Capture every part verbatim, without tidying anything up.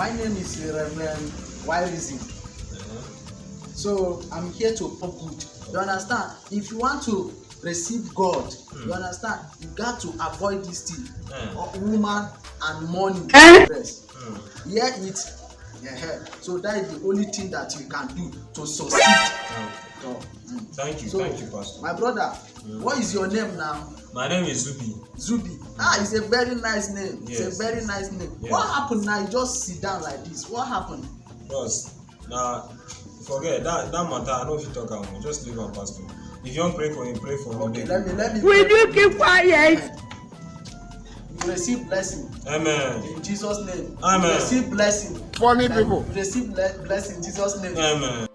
My name is Reverend Wirizin. So I'm here to pop good. You understand? If you want to receive God, you understand? You got to avoid this thing. Mm. Uh, woman and money. Yes. Hear it. Yeah. So that is the only thing that you can do to succeed. Mm. So, mm. Thank you, So, thank you, Pastor. My brother, what is your name now? My name is Zubi. Zubi. Ah, it's a very nice name. It's Yes. a very nice name. Yes. What happened now? You just sit down like this. What happened? Bros, now forget that that matter. I don't fit talk am. Just leave am, Pastor. If you want pray for him, pray for me. Okay, Beg. Let me let me. Will you keep quiet? You receive blessing Amen. in Jesus' name. Amen. You receive blessing. Funny Like, people. You receive le- blessing in Jesus' name. Amen.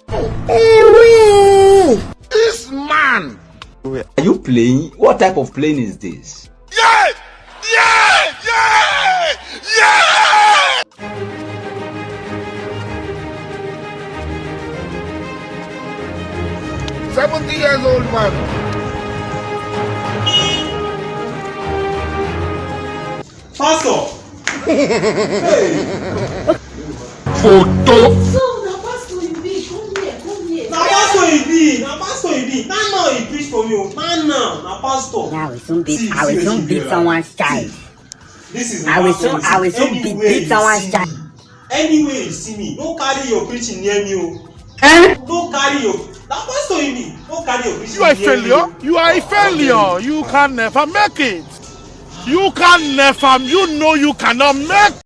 This man. Are you playing? What type of playing is this? Yeah! Yeah! Yeah! Yeah! Seventy years old man. Pastor. Hey. Photo. So na pastor you be? Come here, come here. Na pastor he be. Na pastor he be. Now now he preach for me. Oh. Now now na pastor. Yeah, I will soon beat. See, I will see soon wetin beat dey someone's like. child. This is I will pastor. soon. I will soon beat, Anywhere beat you someone's see child. me, anywhere you see me, no carry your preaching near me. Oh. Eh? No carry your. Na pastor he be. No carry your preaching You are a near me. failure. You are a failure. You can never make it. You can never. You know you cannot make.